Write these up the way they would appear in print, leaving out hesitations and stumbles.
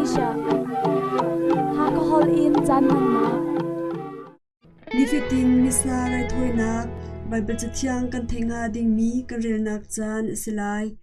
Malaysia Hakha holh in caan hmannak. Nifatin Missa raithawinak Baibal Cathiang kan theih hnga dingmi kan relnak caan a si lai.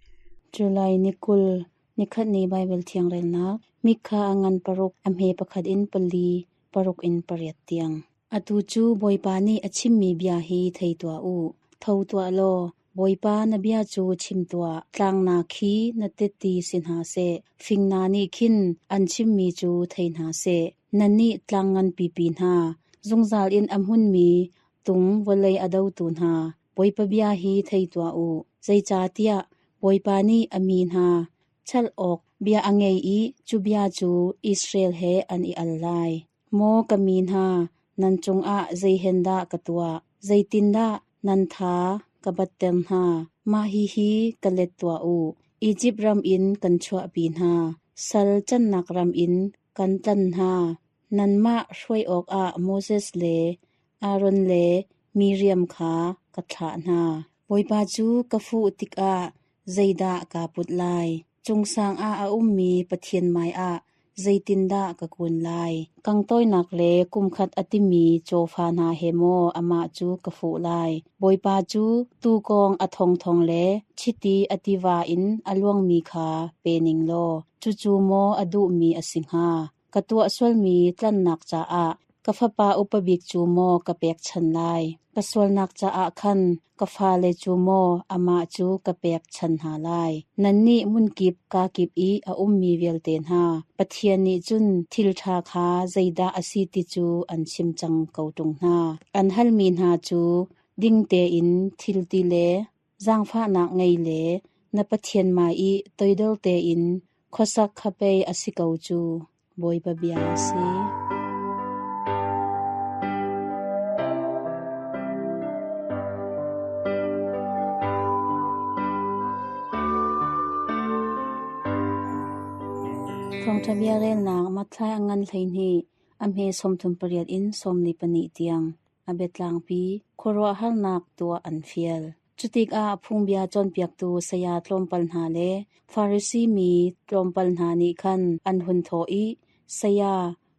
July ni 20, nikhat ni Baibal Thiang relnak, Mikha a ngan paruk, a hme pakhat in pali, paruk in pariat tiang. Atu cu Bawipa nih a chimmi bia hi thei tuah u. Tho tuah law, Bawipa na bia cu chim tuah. Tlang na khi na tetti si hna seh, fing na nih khin an chimmi cu thei hna seh. Nannih tlang ngan pipi hna, zungzal in a hmunmi tung vawlei a dotu hna, Bawipa bia hi thei tuah u. Zeicahtiah Bawipa nih a mi hna chalh awk bia a ngei i cu bia cu Israel he an i al lai. Maw ka mi hna, nan cungah zei hen dah ka tuah? Zeitindah nan tha ka batter hna? Mah hihi ka let tuah u. Izipt ram in kan chuahpi hna, sal cannak ram in kan tlan hna. Nanmah hruai awkah Moses le Aaron le Miriam kha ka thlah hna. Bawipa cu ka fuh tikah zeidah kaa put lai? Cungsang ah a ummi Pathian hmaiah zeitindah ka kun lai? Kangtawinak le kumkhat a timi cawfa hna he maw amah cu ka fuh lai? Bawipa cu tuukawng a thongthong le chiti a tiva in a luangmi kha pe ning law cucu maw a duhmi a si hnga? Ka tuah sualmi tlanhnak caah ka fapa upa bik cu maw ka pekchanh lai? Ka sualnak caah khan ka fale cu maw amah cu ka pekchanh hna lai? Nannih hmunkip kakip i a ummi vialte hna, Pathian nih cun thil ṭha kha zeidah a si ti cu an chim cang ko ṭung hna. An halmi hna cu ding tein thil ti le zaangfahnak ngei le na Pathian hmai i toidor tein khuasak kha pei a si ko cu, Bawipa bia a si. Thawngṭha bia relnak Matthai a ngan 12, a hme 38 in 42 tiang a biatlangpi khuaruahharnak tuah an fial. Cutikah phungbia cawnpiaktu saya tlawmpal hna le Farasi mi tlawmpal hna nih khan an hun thawh i, Saya,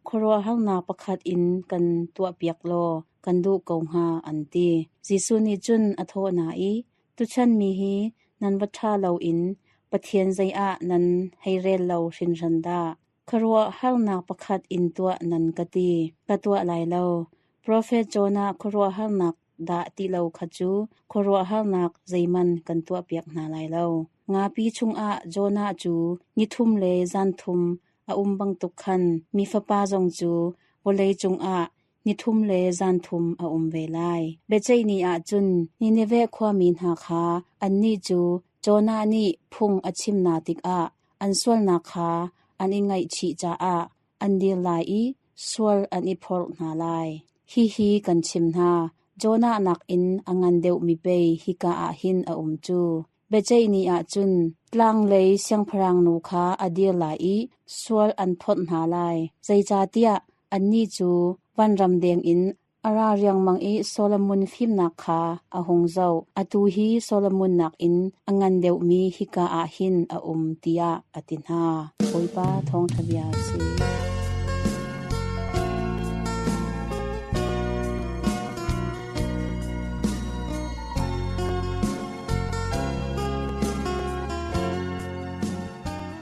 khuaruahharnak pakhat in kan tuahpiak law kan duh ko hnga, an ti. Jesuh nih cun a thawh hna i, Tuchan mi hi nan va ṭha loin Pathian zei ah nan hei rel lo hringhran dah. Khuaruahharnak pakhat in tuah nan ka ti, ka tuah lai lo. Profet Jonah khuaruahharnak dah ti lo kha cu khuaruahharnak zeihmanh kan tuahpiak hna lai lo. Ngapi chungah Jonah cu nithum le zanthum a um bantuk khan mi fapa zong cu vawlei cungah nithum le zanthum a um ve lai. Biaceih ni ah cun Nineveh khuami hna kha annih cu Jonah nih phung a chim hna tikah an sualnak kha an i ngaihchih caah an dir lai i sual an i phorh hna lai. Hihi kan chim hna, Jonah nakin a ngan deuhmi pei hika ah hin a um cu. Biaceih ni ah cun tlanglei siangpahrang nu kha a dir lai i sual an phorh hna lai, zeicahtiah annih cu vanram dengin A ra riangmang i Solomon fimnak kha a hung zoh. Atu hi Solomon nakin a ngan deuhmi hika ah hin a um, tiah a ti hna. Bawipa thawngṭha bia a si.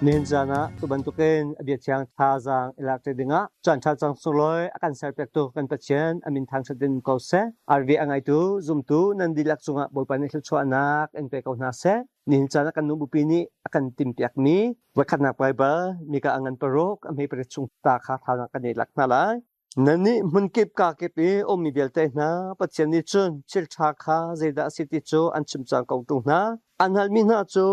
Nihin caan ah tu bantukin a bia thiang thazaang i lak dingah caan ṭha cang sunglawi a kan serpiaktu kan Pathian a min thangṭhat in ko seh. RV a ngaitu zumtu nan dihlak cungah Bawipa nih thluachuahnak in pe ko hna seh. Nihin caan ah kan nu bupi nih a kan timhpiakmi voikhatnak Baibal Mika a ngan paruk a hme pariat chung ta kha thazaang kan i lak hna lai. Nannih hmunkip kakip i ummi vialte hna, Pathian nih cun thil ṭha kha zeidah a si ti cu an chim cang ko ṭung hna. An hngalhmi hna cu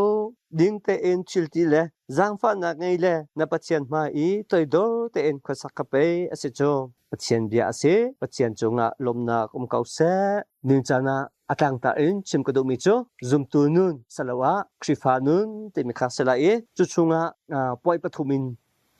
ding tein thil ti le zaangfahnak ngei le na Pathian hmai i toidor tein khuasak kha pei a si cu. Pathian bia a si. Pathian cungah lawmhnak um ko seh. Nincaan ah a tlangtar in chim ka duhmi cu zumtu nun siloah Khrihfa nun timi kha si lai i cu chungah puai pathum in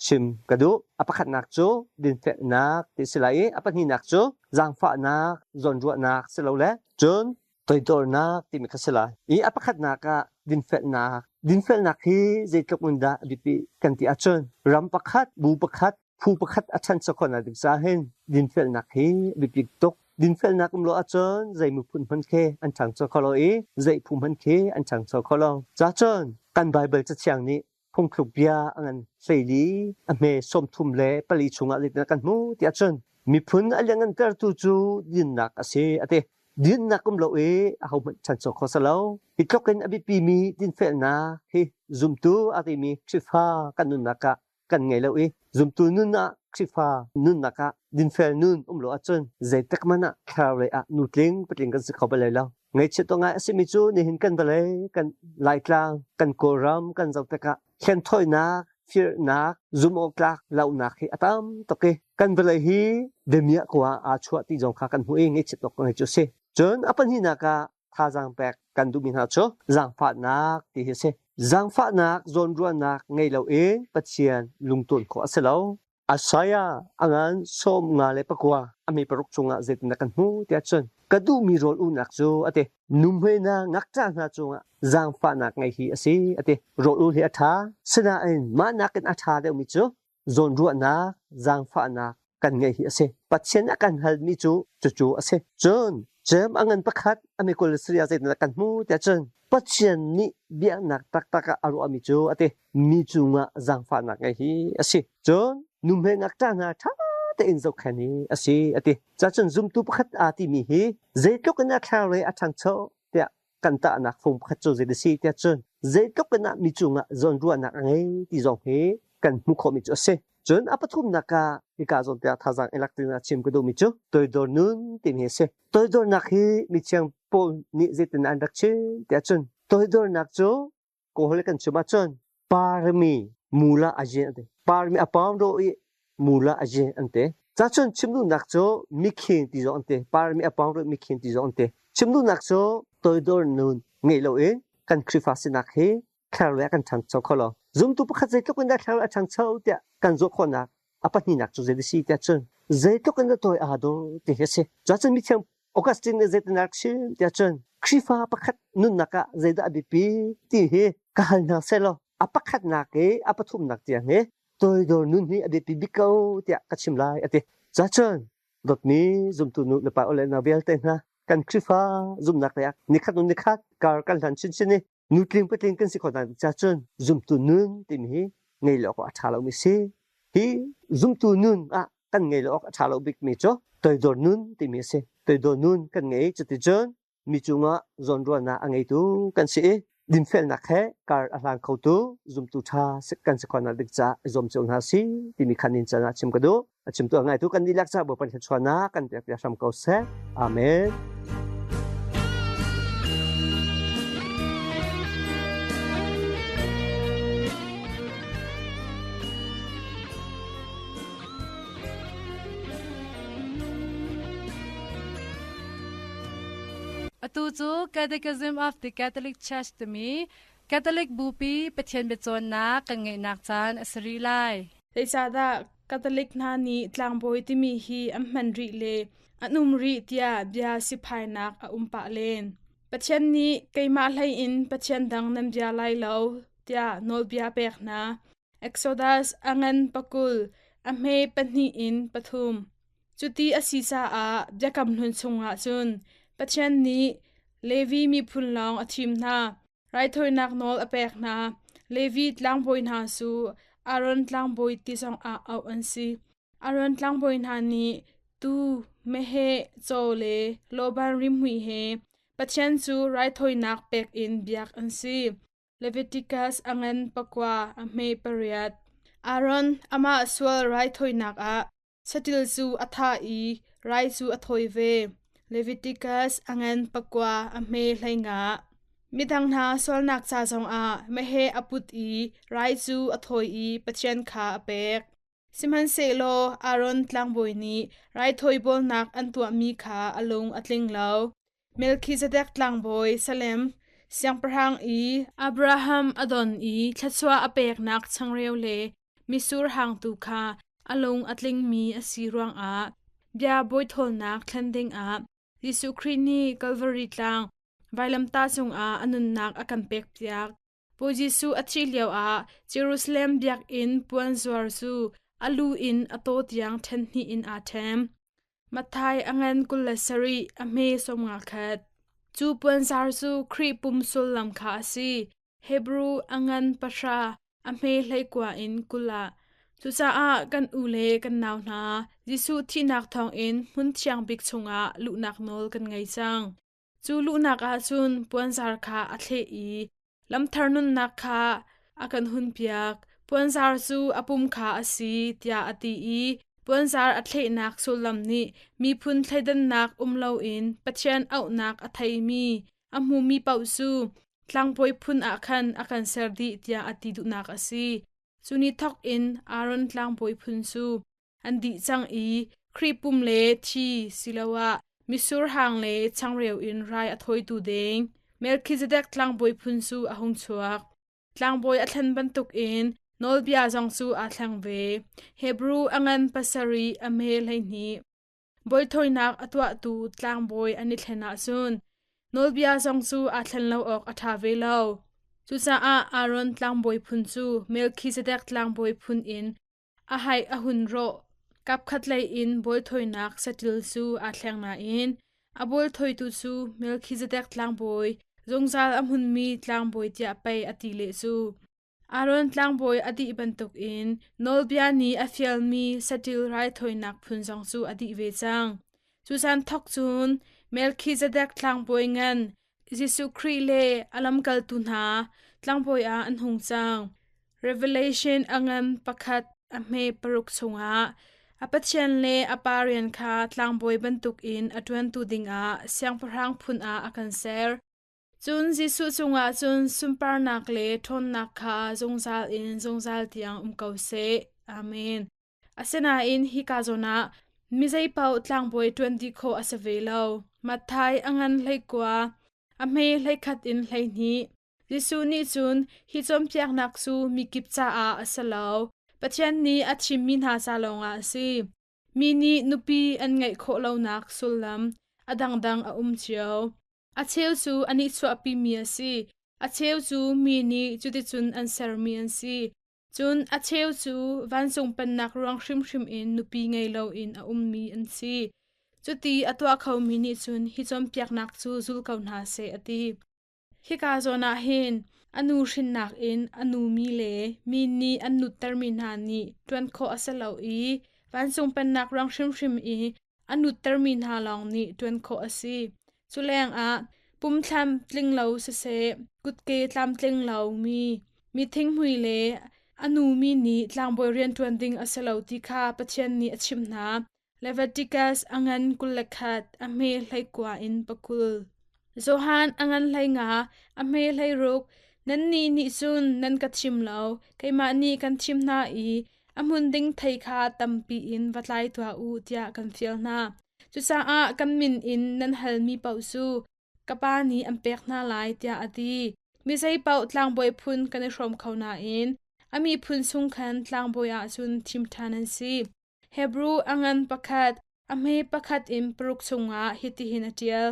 chim ka duh. A pakhatnak cu dinfelnak ti si lai i a pahnihnak cu zaangfahnak, zawnruahnak si lo le cun toidornak timi kha si lai. I a pakhatnak ah dinfelnak. Dinfelnak hi zeitluk in dah a biapi kan ti ahcun ram pakhat, bu pakhat, phu pakhat a ṭhancho khawhnak ding caah hin dinfelnak hi a biapi tuk. Dinfelnak um lo ahcun zei miphun hmanh khi an ṭhangcho kho lo i zei phu hmanh khi an ṭhangcho kho lo. Cacun kan Baibal Cathiang nih phungthluk bia a ngan 14 a hme 34 chungah zeitin kan hmu ti ahcun miphun a lianhngantertu cu dinnak a si a ti. Dinnak um lo i ahohmanh ṭhancho kho si lo. Hi tluk in a biapimi dinfelnak hi zumtu a timi Khrihfa kan nunnak ah kan ngei lo i zumtu nun ah Khrihfa nunnak ah dinfel nun um lo ahcun zeitik hmanh ah thlarau lei ah nutling patling kan si kho bal lai lo. Ngaihchiat awk ngai a simi cu nihin kan vawlei, kan Laitlang, kan Kawlram kan zoh tikah hlenthawinak, firnak, zumhawktlak lonak hi a tam tuk i kan vawlei hi damiah kua aa chuah ti zong kha kan hmuh i ngaihchiat awk ngai cu a si. Cun a pahnihnak ah thazaang pek kan duhmi hna cu zaangfahnak ti hi a si. Zaangfahnak zawnruahnak ngei loin Pathian lungtuan khawh a si lo. Isaiah a ngan 59 a mi paruk chungah zeitindah kan hmu tiah cun ka duhmi rawl ulhnak cu a ti. Nuhmei-na ngakṭah hna cungah zaangfahnak ngei hi a si a ti. Rawl ul hi a ṭha. Sinain mah nakin a ṭha deuhmi cu zawnruahnak, zaangfahnak kan ngeih hi a si. Pathian a kan halmi cu cucu a si. Cun Jeim a ngan pakhat a mi 20 Syria zeitindah kan hmu tiah cun Pathian nih biaknak taktak ah a ruahmi cu a ti. Mi cungah zaangfahnak ngeih hi a si. Cun nuhmei ngakṭah hna ṭha tein zohkhenh hi a si a ti. Cacun zumtu pakhat aa timi hi zeitluk in a thlarau a ṭhangcho tiah kan tahnak fung pakhat cu zei a si tiah cun zeitluk in ah mi cungah zawnruahnak a ngei ti zong hi kan hmuh khawhmi cu a si. Cun a pathumnak ah hika zawn tiah thazaang i lak ding ah chim ka duhmi cu toidor nun timi hi a si. Toidornak hi mithiang Paul nih zeitin an rak chim tiah cun toidornak cu Kawl kan chim ahcun parmi mula a yin an ti. Parmi a pawng ro i mula a yin an ti. Cacun chim duhnak cu mikhin ti zong an ti. Parmi a pawng ro i mikhin ti zong an ti. Chim duhnak cu toidor nun ngei loin kan Khrihfa sinak hi thlarau kan ṭhangcho kho lo. Zumtu pakhat zeitluk in dah thlarau a ṭhangcho tiah kan zawh khawhnak a pahnihnak cu zei a si tiah cun zeitluk in dah tawi aa dawh ti hi a si. Cacun mithiang Augustine nih zeitin a rak chim tiah cun Khrihfa pakhat nunnak ah zeidah a biapi ti hi ka hal hna sehlaw a pakhatnak i a pathumnak tiang hi toidor nun hi a biapi bik ko tiah ka chim lai a ti. Cacun dawtmi zumtu nu le pa le nau vialte hna kan Khrihfa zumhnak lei ah nikhat hnu nikhat kar kan hlan chinchin i nutling patling kan si khawh hna cacun zumtu nun timi hi ngei lo awk a ṭha lomi si. Hi zumtu nun ah kan ngei lo awk a ṭha lo bikmi cu toidor nun timi a si. Toidor nun kan ngei cuticun mi cungah zawnruahnak a ngeitu kan si i dinfelnak he kar a hlang khotu zumtu ṭha kan si khawhnak ding caah i zuam cio hna si timi khan in can ah chim ka duh. A chimtu a ngaitu kan dihlak caah Bawipa thluachuahnak kan pek piak hram ko seh. Amen. Atu cu Catechism of the Catholic Church timi Catholic Bupi Pathian biacawnnak kan ngeihnak caan a si rih lai. Zeicahdah Catholic hna nih tlangbawi timi hi an hman rih le an um rih tiah bia siphainak a um pah len. Pathian nih keimah hlei in Pathian dang nan bia lai lo tiah nawlbia pek hna. Exodus a ngan pakul, a hme pahnih in pathum. Cuti a si caah Biakam Hlun chungah cun Pathian nih Levi miphun lawng a thim hna. Raithawinak nawl a pek hna. Levi tlangbawi hna cu Aaron tlangbawi ti zongah auh an si. Aaron tlangbawi hna nih tuu, meheh, caw le lawban rimhmui he Pathian cu raithawinak pek in biak an si. Leviticus a ngan pakua a hme pariat. Aaron amah sual raithawinak ah saṭil cu a thah i rai cu a thawi ve. Leviticus a ngan pakua a hme 15. Midang hna sualnak ca zongah meheh a put i rai cu a thawi i Pathian kha a pek. Sihmanhsehlaw Aaron tlangbawi nih raithawi bawlnak an tuahmi kha a lung a tling lo. Melkhizedek tlangbawi Salem siangpahrang i Abraham a don i thluachuah a peknak changreu le mitsur hang tu kha a lung a tlingmi a si ruangah bia bawithawlnak thlen dingah Jesuh Khrih nih Kalvari tlang vailamtah cungah a nunnak a kan pekpiak. Bawi Jesuh a thih lioah Jerusalem biakinn puanzuar cu a lu in a taw tiang ṭhen hnih in aa ṭhem. Matthai a ngan 27 a hme 51. Cu puanzar cu Khrih pum sullam kha a si. Hebru a ngan 10 a hme 19 in 20 ah. Cucaah kan u le kan nau hna, Jesuh thihnak thawngin hmun thiang bik chungah luhnak nawl kan ngei cang. Cu luhnak ah cun puanzar kha a thleh i lamthar nunnak kha a kan hunpiak. Puanzar cu a pum kha a si, tiah a ti i puanzar a thlehnak sullam nih miphun thleidannak um loin Pathian auhnak a theimi, a hmumi paoh cu tlangbawi phun ah khan a kan ser dih tiah a ti duhnak a si. Cu ni thawk in Aaron tlangbawi phun cu an dih cang i Khrih pum le thi siloah mitsur hang le changreu in rai a thawitu ding Melkhizedek tlangbawi phun cu a hung chuak. Tlangbawi a thlen bantukin nawlbia zong cu aa thleng ve. Hebru a ngan 7 a hme 12. Bawi thawinak a tuahtu tlangbawi an i thlen ahcun nawlbia zong cu aa thlen lo awk a ṭha ve lo. Cucaah Aaron tlangbawi phun cu Melkhizedek tlangbawi phun in A haih a hun rawh. Kapkhatlei in bawlthawinak saṭil cu aa thleng nain a bawlthawitu cu Melkhizedek tlangbawi, zungzal a hmunmi tlangbawi tiah pei a ti leh cu. Aaron tlangbawi a dih bantukin nawlbia nih a fialmi saṭil raithawinak phun zong cu a dih ve cang. Cu caan thawk cun Melkhizedek tlangbawi ngan Jesuh Khrih le a lamkaltu hna tlangbawi ah an hung cang. Revelation a ngan pakhat a hme 6 chungah a Pathian le a Pa rian kha tlangbawi bantukin a ṭuantu dingah siangpahrang phun ah a kan ser. Cun Jesuh cungah cun sunparnak le ṭhawnnak kha zungzal in zungzal tiang um ko seh. Amen. Asinain hika zawn ah mi zeipaoh tlangbawi ṭuan dih khawh a si ve lo. Matthai a ngan 19, a hme 11 in 12. Jesuh nih cun hi cawnpiaknak cu mikip caah a si lo, Pathian nih a thimmi hna ca lawngah a si. Mi nih nupi an ngeih khawh lonak sullam a dangdang a um cio. A cheu cu a nihchuahpimi a si, a cheu cu mi nih cuticun an sermi an si. Cun a cheu cu vancung pennak ruang hrimhrim in nupi ngei loin a ummi an si. Cuti a tuah khomi nih cun hi cawnpiaknak cu zul ko hna seh, a ti. Hika zawn ah hin a nu hrinnak in a numi le mi nih an nuttermi hna nih ṭuan khawh a si lo i vancung pennak ruang hrimhrim i a nuttermi hna lawng nih ṭuan khawh a si. Cu lengah pum tlamtling lo siseh, kutke tlamtling lomi, mi thinghmui le a numi nih tlangbawi rian ṭuan ding a si lo ti kha Pathian nih a chimh hna. Leviticus a ngan 21, a hme 19 in 20. Johan a ngan 15, a hme 16. Nannih nih cun nan ka thim lo, keimah nih kan thim hna i a hmun ding thei kha tampi in va tlai tuah u tiah kan fial hna. Cucaah kan min in nan halmi paoh cu ka Pa nih an pek hna lai tiah a ti. Mi zeipaoh tlangbawi phun kan i hrawm kho nain a miphun chung khan tlangbawi ah cun thim ṭhan an si. Hebru a ngan pakhat, a hme pakhat in 6 chungah hitihin a ṭial.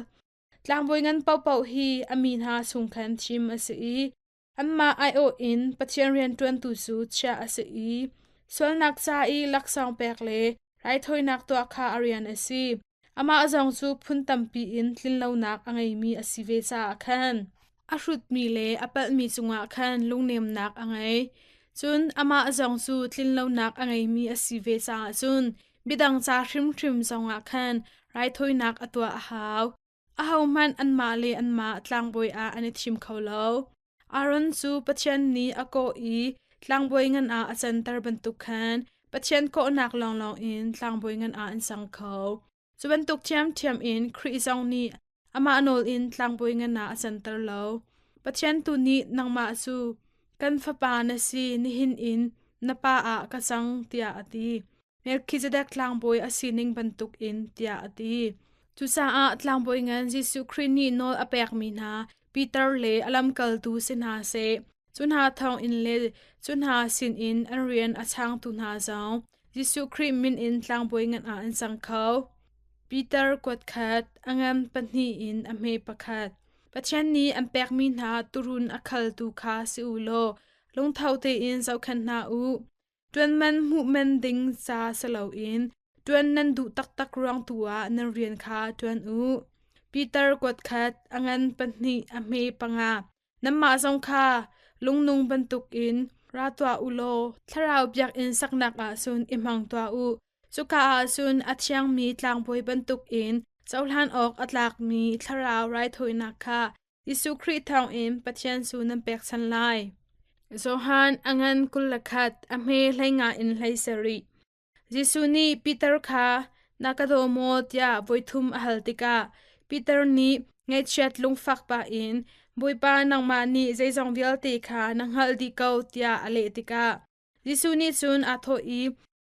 Tlangbawi ngan paohpaoh hi a mi hna chung khan thim a si i Anmah aiawh in Pathian rianṭuantu cu chiah a si i sualnak ca i laksawng pek le raithawinak tuah kha a rian a si. Amah zong cu phun tampi in tlinlonak a ngeimi a si ve caah khan a hrutmi le a palhmi cungah khan lungnemnak a ngei. Cun amah zong cu tlinlonak a ngeimi a si ve caah cun midang ca hrimhrim zongah khan raithawinak a tuah a hau. Ahohmanh anmah le anmah tlangbawi ah an i thim kho lo. Aaron cu Pathian nih a kawh i tlangbawi ngan ah a canter bantuk khan Pathian kawhnak lawnglawng in tlangbawi ngan ah an cang kho. Cu bantuk ṭhiamṭhiam in Khrih zong nih amah nawl in tlangbawi ngan ah a canter lo. Pathian tu nih nangmah cu kan fapa na si, nihin in na pa ah ka cang tiah a ti. Melkhizedek tlangbawi a sining bantukin tiah a ti. Cucaah tlangbawi ngan Jesuh Khrih nih nawl a pekmi hna Peter le a lamkaltu si hna seh, cu hna thawngin le cu hna sinin an rian a changtu hna zong Jesuh Khrih min in tlangbawi ngan ah an cang kho. Peter kuat khat, a ngan pahnih in a hme pakhat. Pathian nih an pekmi hna tuurun a khaltu kha si u law lungtho tein zohkhenh hna u. Ṭuan man hmuh men ding ca si loin ṭuan nan duh taktak ruang tu ah nan rian kha ṭuan u. Peter kuat khat, a ngan pahnih, a hme panga. Nanmah zong kha lungnung bantukin ra tuah u law thlarau biakinn saknak ah cun i hmang tuah u. Cuka ah cun a thiangmi tlangbawi bantukin cohlan awk a tlakmi thlarau raithawinak kha Jesuh Khrih thawngin Pathian cu nan pekchanh lai. Johan a ngan 21, a hme 15 in 17. Jesuh nih Peter kha na ka daw maw tiah voithum a hal tikah Peter nih ngaihchiat lungfak pah in Bawipa nangmah nih zeizong vialte kha na hngalh dih ko tiah a leh tikah Jesuh nih cun aa thawh i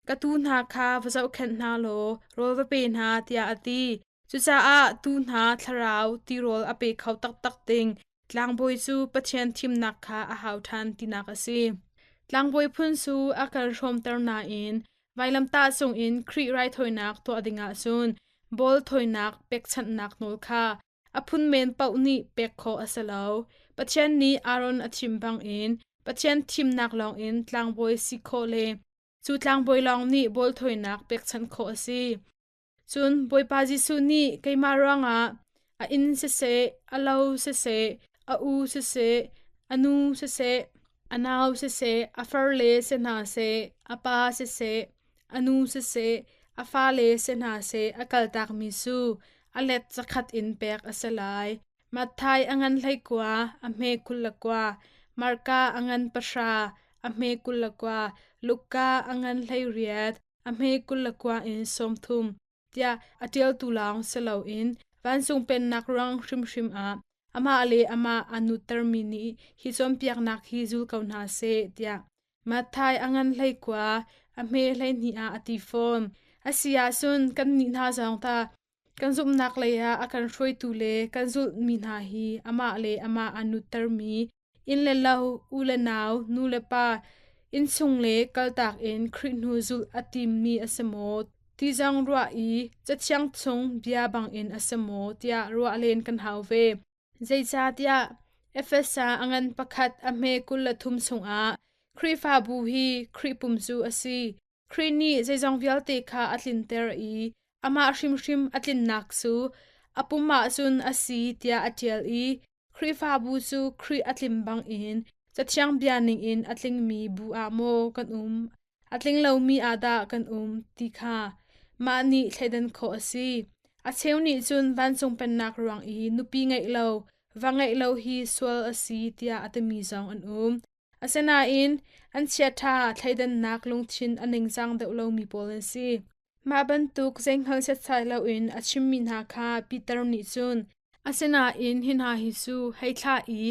ka tuu hna kha va zohkhenh hna law rawl va pe hna tiah a ti. Cucaah tuu hna thlarau tirawl a pe kho taktak ding tlangbawi cu Pathian thimnak kha a hau ṭhan tinak a si. Tlangbawi phun cu a kan hrawmter nain vailamtah cungin Khrih raithawinak tuah dingah cun bawl thawinak pekchanhnak nawl kha a phun men paoh nih pek khawh a si lo. Pathian nih Aaron a thim bangin Pathian thimnak lawngin tlangbawi si khawh le cu tlangbawi lawng nih bawl thawinak pekchanh khawh a si. Cun Bawipa Jesuh nih keimah ruangah a inn siseh, a lo siseh, a u siseh, a nu siseh, a nau siseh, a farle si hna seh, a pa siseh, a nu siseh, a fale si hna seh a kaltakmi cu a let zakhat in pek a si lai. Matthai a ngan 19, a hme 21, Marka a ngan 10, a hme 21, Luka a ngan 18, a hme 29 in 30 tiah a ṭialtu lawng si loin vancung pennak ruang hrimhrim ah amah le amah aa nuttermi nih hi cawnpiaknak hi zul ko hna seh tiah Matthai a ngan 19, a hme 12 ah a ti fawn. A si ahcun kannih hna zong tah kan zumhnak lei ah a kan hruaitu le kan zulhmi hna hi amah le amah aa nuttermi inn le lo, u le nau, nu le pa, innchung le kaltak in Khrih hnu zulh a timmi a si maw ti zong ruah i Cathiang chung bia bangin a si maw tiah ruah len kan hau ve. Zeicahtiah Efesa a ngan pakhat a hme 23 chungah Khrihfabu hi Khrih pum cu a si. Khrih nih zeizong vialte kha a tlinter i amah hrimhrim a tlinnak cu a pum ah cun a si tiah a ṭial i Khrihfabu cu Khrih a tlim bangin Cathiang bia ningin a tlingmi bu ah maw kan um, a tling lomi ah dah kan um ti kha mah nih thleidan khawh a si. A cheu nih cun vancung pennak ruang i nupi ngeih lo, va ngeih lo hi sual a si tiah a timi zong an um. Asinain an chiaṭha thleidannak lungthin a ningcang deuh lomi pawl an si. Mah bantuk zeihngal setsai loin a chimmi hna kha Peter nih cun asinain hi hna hi cu hei thlah i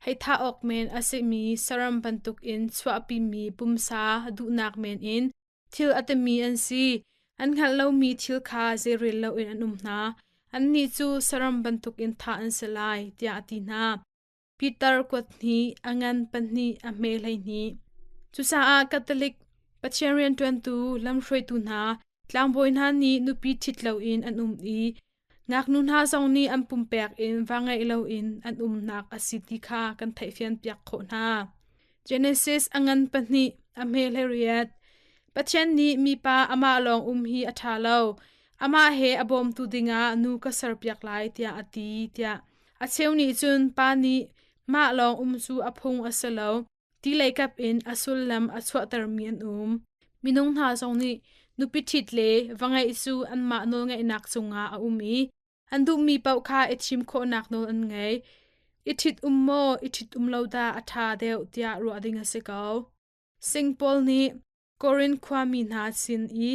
hei thah awk men a simi saram bantukin chuahpimi pumsa duhnak men in thil a timi an si. An hngalh lomi thil kha zeirel loin an um hna. Annih cu saram bantukin thah an si lai, tiah a ti hna. Peter kuat hnih, a ngan pahnih, a hme 12. Cucaah Catholic Pathian rianṭuantu lamhruaitu hna, tlangbawi hna nih nupi ṭhit loin an um i ngaknu hna zong nih an pumpek in va ngeih loin an umnak a si ti kha kan theihfian piak khawh hna. Genesis a ngan pahnih, a hme 18. Pathian nih mipa amah lawng um hi a ṭha lo. Amah he a bawmtu dingah nu ka serpiak lai tiah a ti tiah A cheu nih cun pa nih mah lawng um cu a phung a si lo ti leikap in a sullam a chuahtermi an um. Minung hna zong nih nupi ṭhit le va ngeih cu anmah nawlngeihnak cungah a um i an duhmi paoh kha i thim khawhnak nawl an ngei. I ṭhit um maw, i ṭhit um lo dah a ṭha deuh tiah ruah ding a si ko. Sing Paul nih Korin khuami hna sin i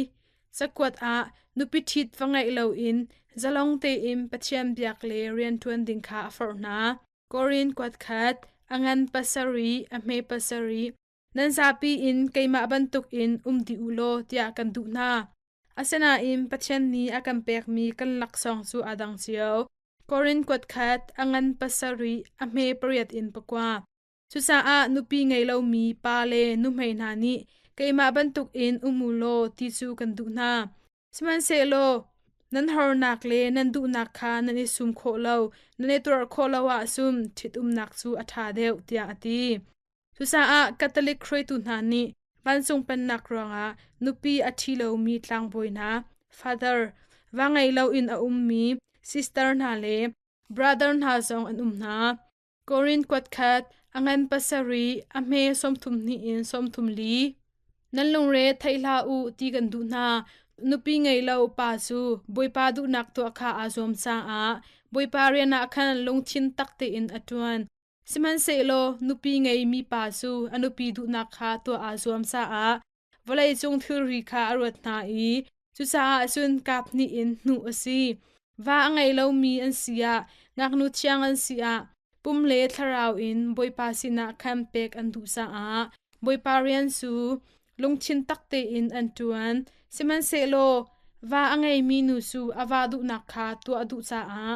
cakuat ah nupi ṭhit va ngeih loin zalong tein Pathian biak le rianṭuan ding kha a forh hna. Korin kuat khat, a ngan pasarih, a hme pasarih, nan zapi in keimah bantukin um dih u law tiah kan duh hna. Asinain Pathian nih a kan pekmi kan laksawng cu aa dang cio. Korin kuat khat, a ngan pasarih, a hme pariat in pakua. Cucaah nupi ngei lomi pa le nuhmei hna nih keimah bantukin um u law ti cu kan duh hna. Sihmanhsehlaw Nan hornak le nan duhnak kha nan i sum khawh lo, nan i tuar khawh lo ahcun ṭhitumnak cu a ṭha deuh, tiah a ti. Cucaah Catholic hruaitu hna nih vancung pennak ruangah nupi a ṭhi lomi tlangbawi hna, father, va ngei loin a ummi sister hna le brother hna zong an um hna. Korin kuat khat, a ngan pasarih, a hme 32 in 34. Nan lungre theih hlah u ti kan duh hna. Nupi ngei lo pa cu Bawipa duhnak tuah kha aa zuam caah Bawipa rian ah khan lungthin tak tein a ṭuan. Sihmanhsehlaw nupi ngeimi pa cu a nupi duhnak kha tuah aa zuam caah vawleicung thilri kha a ruat hna i cucaah cun kap hnih in hnuh a si. Va a ngei lomi an si ah, ngaknu thiang an si ah, pum le thlarau in Bawipa sinah khan pek an duh caah Bawipa rian cu lungthin tak tein an ṭuan. Sihmanhsehlaw va a ngeimi nu cu a va duhnak kha tuah a duh caah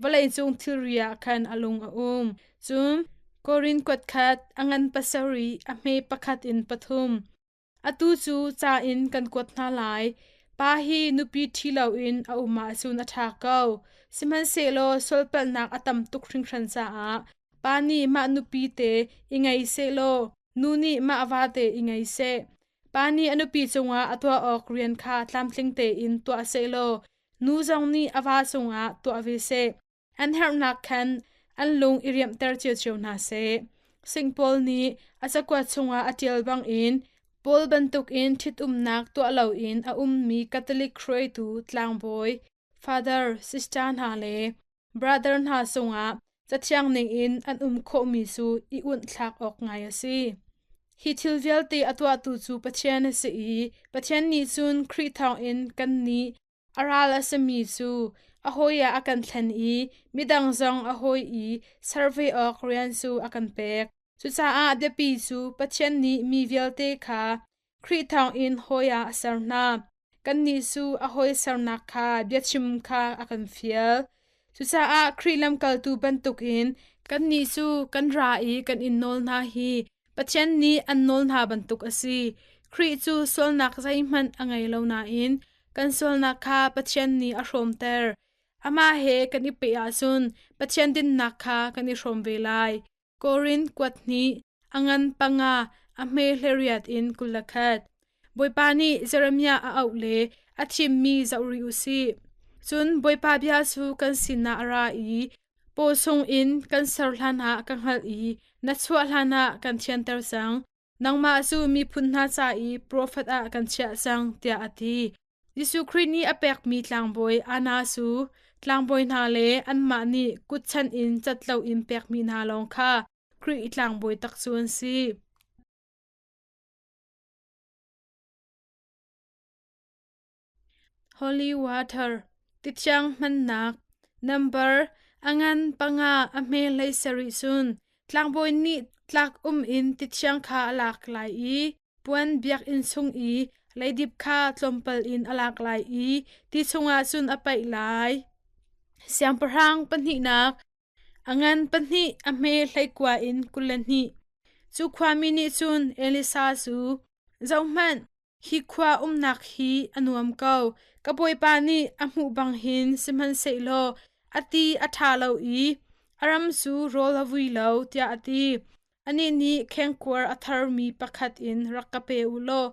vawleicung thilri ah khan a lung a um. Cun Korin kuat khat, a ngan pasarih, a hme pakhat in pathum. Atu cu ca in kan kuat hna lai. Pa hi nupi ṭhi loin a um ahcun a ṭha ko. Sihmanhsehlaw sualpalhnak a tam tuk hringhran caah pa nih mah nupi te i ngei sehlaw nu nih mah vate i ngei seh. Pa nih a nupi cungah a tuah awk rian kha tlamtling tein tuah sehlaw nu zong nih a va cungah tuah ve seh. An herhnak khan an lung i riamhter ciocio hna seh. Sing Paul nih a cakuat chungah a ṭial bangin Paul bantukin ṭhitumnak tuah loin a ummi Catholic hruaitu tlangbawi, father, sister hna le brother hna cungah Cathiang ningin an um khawhmi cu i unthlak awk ngai a si. Hi thil vialte a tuahtu cu Pathian a si i Pathian nih cun Khrih thawngin kannih a ral a simi cu a hawi ah a kan thlen i midang zong a hawi i ser ve awk rian cu a kan pek. Cucaah biapi cu Pathian nih mi vialte kha Khrih thawngin hawi ah a ser hna. Kannih cu a hawi sernak kha biachim kha a kan fial. Cucaah Khrih lamkaltu bantukin kannih cu kan ra i kan in nawl hna hi Pathian nih an nawl hna bantuk a si. Khrih cu sualnak zeihmanh a ngei lo nain kan sualnak kha Pathian nih a hrawmter. Amah he kan i peh ahcun Pathian dinnak kha kan i hrawm ve lai. Korin kuat hnih, a ngan panga, a hme hleriat in 21. Bawipa nih Jeremiah a auh le a thimmi zoh rih u sih. Cun Bawipa bia cu kan sinah a ra i paw chungin kan ser hlanah ka hngalh i na chuah hlanah kan thianter cang. Nangmah cu miphun hna ca i profet ah kan chiah cang, tiah a ti. Jesuh Khrih nih a pekmi tlangbawi Anna cu tlangbawi hna le anmah nih kutchan in cat loin pekmi hna lawng kha Khrih tlangbawi tak cu an si. Holy water, tithiang hmannak, number, a ngan panga a hme hlei sarih cun tlangbawi nih tlak um in tithiang kha a lak lai i puan biakinn chung i leidip kha tlawmpal in a lak lai i ti chungah cun a paih lai. Siangpahrang pahnihnak a ngan pahnih a hme hleikua in 22. Cu khuami nih cun Elisa cu, Zohhmanh, hi khua umnak hi a nuam ko. Ka bawipa nih a hmuh bang hin sihmanhsehlaw a ti a ṭha lo i a ram cu rawl a vui lo, tiah a ti. Anih nih khengkuar a tharmi pakhat in rak ka pe u law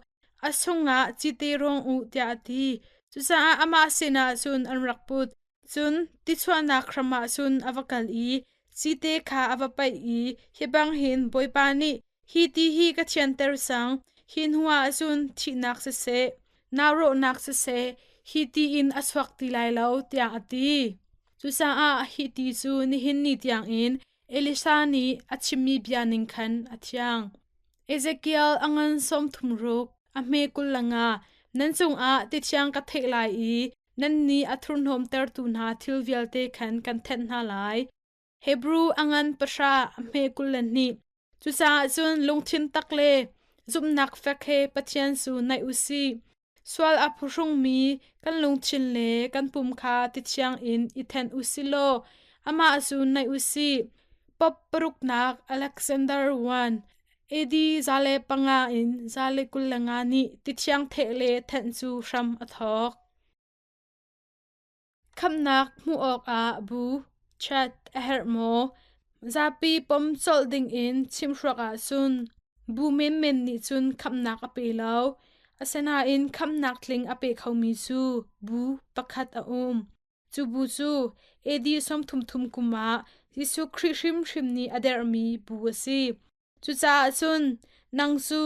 a chungah cite rawng u tiah a ti. Cucaah amah sinah cun an rak put. Cun tichuahnak hram ah cun a va kal i cite kha a va paih i hi bang hin Bawipa nih hi ti hi ka thianter cang, hi hnuah cun thihnak siseh, naurawhnak siseh, hi ti in a chuak ti lai lo, tiah a ti. Cucaah hi ti cu nihin ni tiangin Elisha nih a chimmi bia ning khan a thiang. Ezekiel a ngan 36, a hme 25, nan cungah tithiang ka theih lai i nannih a thurhnawmtertu hna thil vialte khan kan thenh hna lai. Hebrew a ngan pahra, a hme 22. Cucaah cun lungthin tak le zumhnak fek he Pathian cu naih u sih. Sual a phuhrungmi kan lungthin le kan pum kha tithiang in i thenh u si law amah cu naih u sih. Pop paruknak Alexander I AD 105 in 125 nih tithiang theh le thenh cu hram a thawk. Khamhnak hmuh awkah bu, chat, a herh maw? Zapi pom colh dingin chimhruak ahcun bu menmen nih cun khamhnak a pe lo. Asinain khamhnak tling a pe khomi cu bu pakhat a um. Cu bu cu AD 33 kum ah Jesuh Khrih hrimhrim nih a derhmi bu a si. Cucaah cun nang cu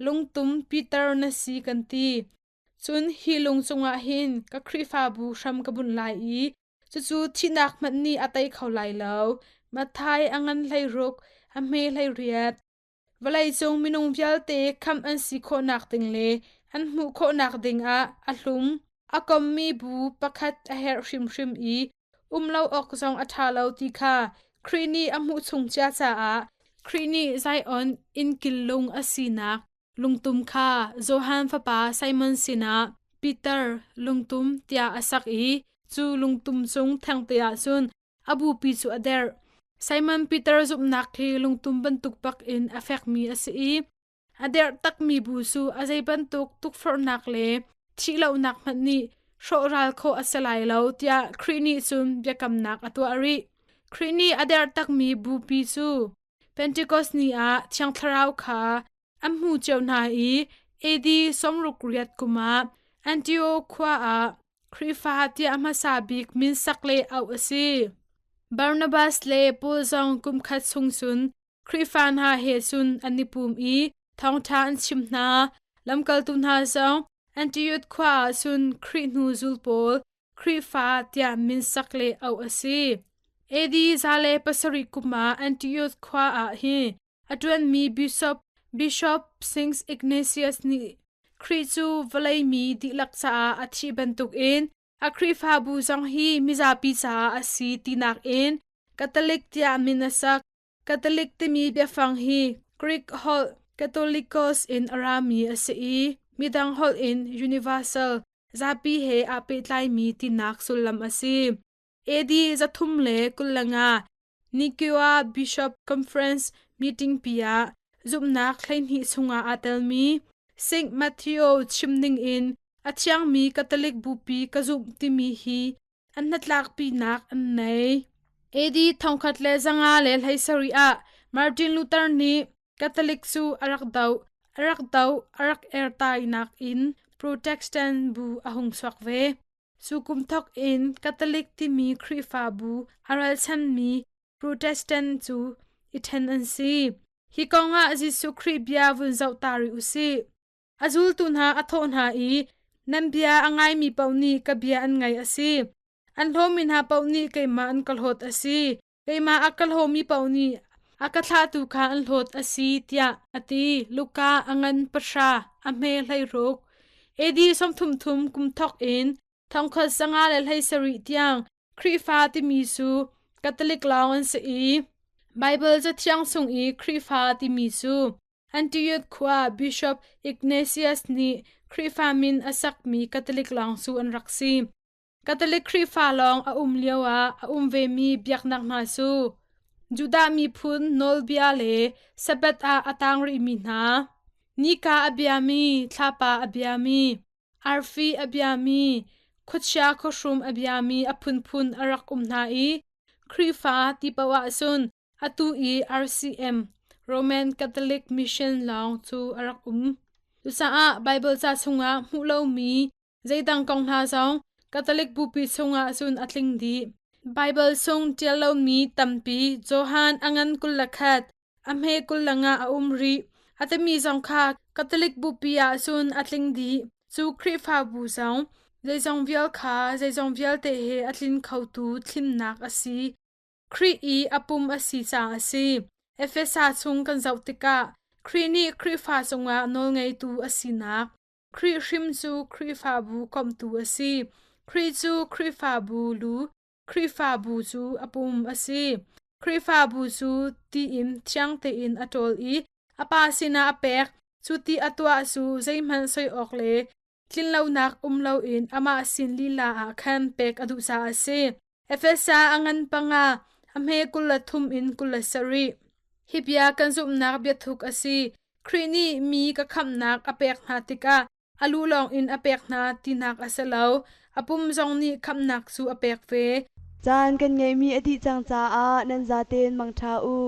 lungtum Peter na si kan ti. Cun hi lung cungah hin ka Khrihfabu hram ka bunh lai i cucu thihnak hmanh nih a tei kho lai lo. Matthai a ngan 16, a hme 18. Vawleicung minung vialte khamh an si khawhnak ding le an hmuh khawhnak dingah a hlum, a kommi bu pakhat a herh hrimhrim i um lo awk zong a ṭha lo ti kha Khrih nih a hmuh chung cia caah Khrih nih Zion innkil lung a sinak lungtum kha Johan fapa Simon sinah Peter lungtum tiah a sak i cu lungtum cung thengte ah cun a bupi cu a derh. Simon Peter zumhnak hi lungtum bantuk bak in a fekmi a si i a derh takmi bu cu a zei bantuk tukforhnak le thihlohnak hmanh nih hrawhral khawh a si lai lo tiah Khrih nih cun biakamnak a tuah rih. Khrih nih a derh takmi bupi cu Pentecost ni ah Thiang Thlarau kha an hmu cio hna i AD 68 kum ah Antioch khua ah Khrihfa tiah hmasa bik min sak le auh a si. Barnabas le Paul zong kumkhat chung cun Khrihfa hna he cun an i pum i thawngṭha an chim hna. Lamkaltu hna zong Antioch khua ah cun Khrih hnu zul pawl Khrihfa tiah min sak le auh a si. AD 107 kum ah Antioch khua ah hi a ṭuanmi Bishop Bishop Saint Ignatius nih Khrih cu vawlei mi dihlak caah a thih bantukin a Khrihfabu zong hi mizapi caah a si tinak in Catholic tiah min a sak. Catholic timi biafang hi Greek holh Katholikos in a rami a si i midang holh in universal zapi he aa pehtlaimi tinak sullam a si. AD 325 Nicaea Bishop Conference meeting pi ah zumhnak 12 chungah aa telmi Saint Matthew chim ningin a thiangmi Catholic bupi ka zumh timi hi an hnatlakpinak an nei. AD 1517 ah Martin Luther nih Catholic cu a rak doh, a rak doh, a rak ertainak in Protestant bu a hung chuak ve. Cu kum thawk in Catholic timi Khrihfabu a ralchanmi Protestant cu i ṭhen an si. Hi kongah Jesuh Khrih bia vun zoh ta rih u sih. A zultu hna a thawh hna i, Nan bia a ngaimi paoh nih ka bia an ngaih a si. An hlawmi hna paoh nih keimah an ka hlawt a si. Keimah a ka hlawmi paoh nih a ka thlahtu kha an hlawt a si, tiah a ti. Luka a ngan 10, a hme 16. AD 33 kum thawk in 1527 tiang Khrihfa timi cu Catholic lawng an si i Baibal Cathiang chung i Khrihfa timi cu Antioch khua Bishop Ignatius nih Khrihfa min a sakmi Catholic lawng cu an rak si. Catholic Khrihfa lawng a um lioah a um vemi biaknak hna cu Judah miphun nawlbia le Sabbath ah a tang rihmi hna, nika a biami, thlapa a biami, arfi a biami, khuachia khuahrum a biami a phunphun a rak um hna i Khrihfa ti paoh ahcun Atu i RCM, Roman Catholic Mission lawng cu a rak um. Cucaah Baibal ca chungah hmuh lomi zeidang kong hna zong Catholic bupi chungah cun a tling dih. Baibal chung ṭial lomi tampi Johan a ngan 21, a hme 25 a um rih. A timi zong kha Catholic bupi ah cun a tling dih. Cu Khrihfabu zong zeizong vial kha zeizong vialte he a tlin khotu thlimnak a si. Khrih i a pum a si caah a si. Efesa chung kan zoh tikah Khrih nih Khrihfa cungah nawlngeitu a sinak, Khrih hrim cu Khrihfabu komhtu a si. Khrih cu Khrihfabu lu, Khrihfabu cu a pum a si. Khrihfabu cu ti in thiang tein a ṭawl i a Pa sinah a pek. Cu ti a tuah cu zeihmanh soi awk le tlinlonak um loin amah sin lila ah khan pek a duh caah a si. Efesa a ngan 5, a hme 23 in 27. Hi bia kan zumhnak biathuk a si. Khrih nih mi ka khamhnak a pek hna tikah. A lu lawng in a pek hna tinak a si lo. A pum zong nih khamhnak cu a pek ve. Caan kan ngeihmi a dih cang caah nan zaten mangṭha u.